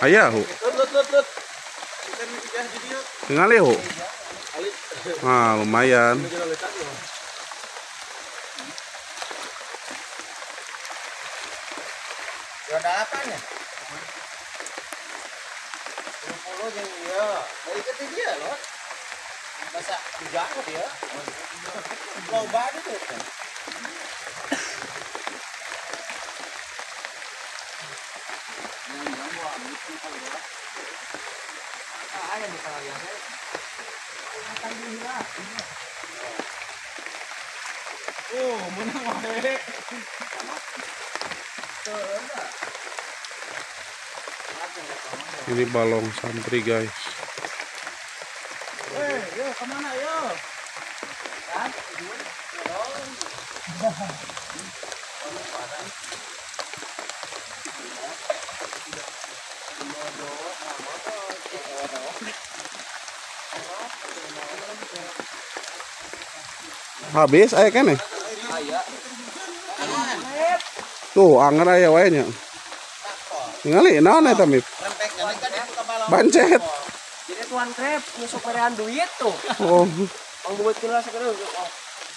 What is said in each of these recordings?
Ayah, hu. Tingali hu. Ah, lumayan. Delapan ya? 20 yang dia. Dari ke dia loh. Masa jauh dia. Loba itu. Oh, menang wae. Ini balong santri, guys. Yo, kemana yo? Habis aya keneh. Tuh, anger aya wae nya. Ningali naon eta mip? Bancet. Jadi tuan krep nyusuk merean duit tuh. Oh. Pangbuatkeun lah sakedeung, oh,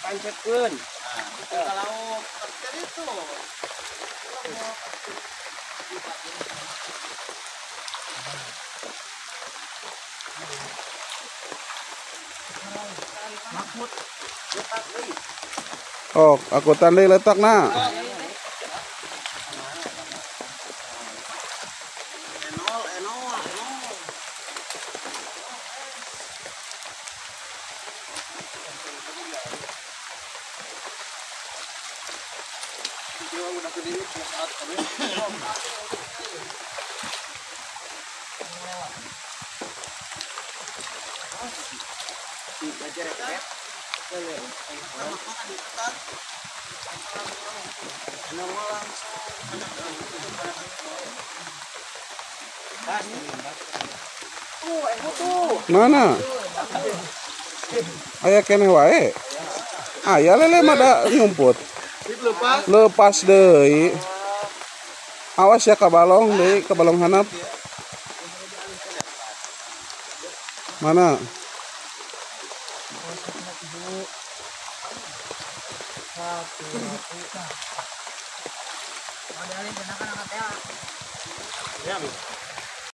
pancetkeun. Kalau itu. Oh, aku tandai letak nah. Mana? Aya keneh wae. Aya lele mah da nyumput. Lepas deui. Awas ya ka balong deui, ka balong hanap. Mana?